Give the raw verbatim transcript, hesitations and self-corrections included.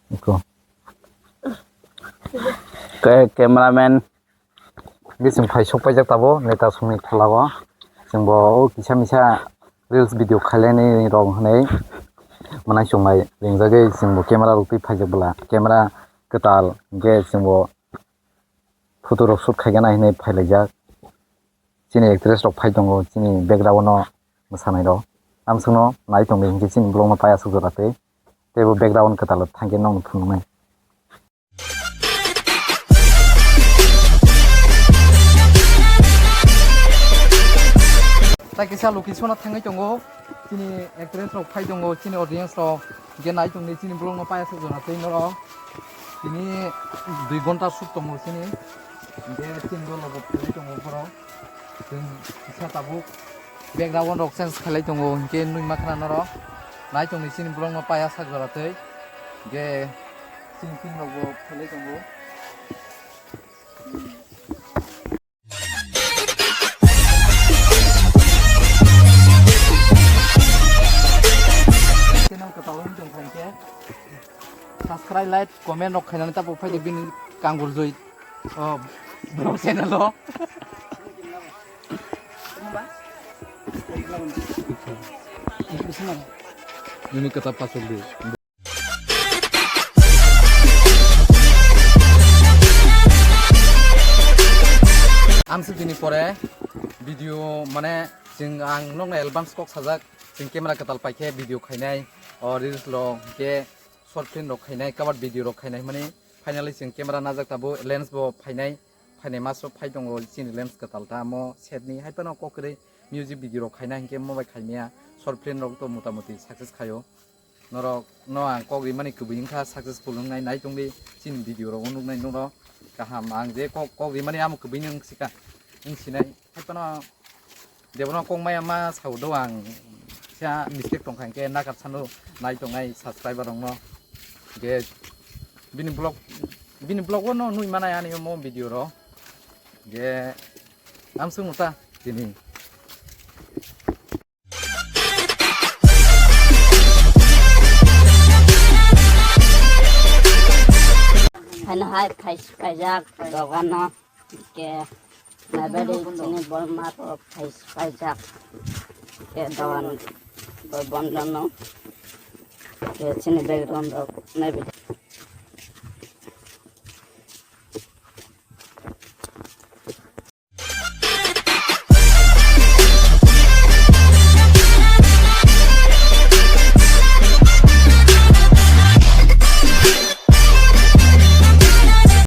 Iko. Ke, cameraman. Bising phai sok paijak tabo, neta songni thola o. Chwngbo o kisa misa reels video khailani rok hwnwi manai chwngbai ringjagwi chwngbo camera rok twi phaijak bwla. Camera kwtal hwnkhe chwngbo photo rok shoot khaigana hinwi phailaijak. Chini actress rok phai tongo, chini background o mwsanai rok. Amsongno nai tongdi hinkhe chini vlog no paiya aswk jora tei. Tei bo background kwtal o thangkhe nokno phunuknai. Tai kisa location o thangwi tongo, chini actress rok phai tongo, chini audience rok hwnkhe nai tongdi chini vlog no paiya aswk jora tei norok tini dui ghonta shoot tongo chini, hwnkhe chini dol rok bo phaiwi tongo borok, chwng kisa tabuk background rok change khailai tongo hwnkhe nukma khna norok nai tongdi chini vlog no paiya aswk jora tei, hwnkhe chini team rok bo phaiwi tongo. Channel kwtal wng tong kha hinkhe subscribe, like, comment rok khainani tabuk phaidi bini Kanguljoi, oh, vlog channel o. Nini kwtal pasuk di. Amswk dini pore video mane chwng ang nokno advance kok sajak, chwng camera kwtal paikhe video khainai, o reels rok hwnkhe short film rok khainai, cover video rok khainai hwnmani finally chwng camera najak tabuk lens bo phainai. Phainai maso phai tongo chini lens kwtal ta mo set ni hai phano kok kwrwi music video rok khaina hinkhe mo bai khaimya short film rok to mota moti success khaio. Norok no ang kok rimani kwbwi wngkha successful wngnai nai tongdi chini video rok nuknai norok kaham ang je kok kok rimani amo kwbwi wng sika wng sinai hai phano Debono kok maya ma sao do ang sa mistake tong kha hinkhe nakar sano nai tongnai subscriber rok no ge bini vlog bini vlog o no nui manai ani mo video ro ge amsung ta tini. Hano hai phai kaijak dogano. Ke nabari chini borma rok phai paijak. Ke dogan bo bonlano. Ke chini background rok nabari.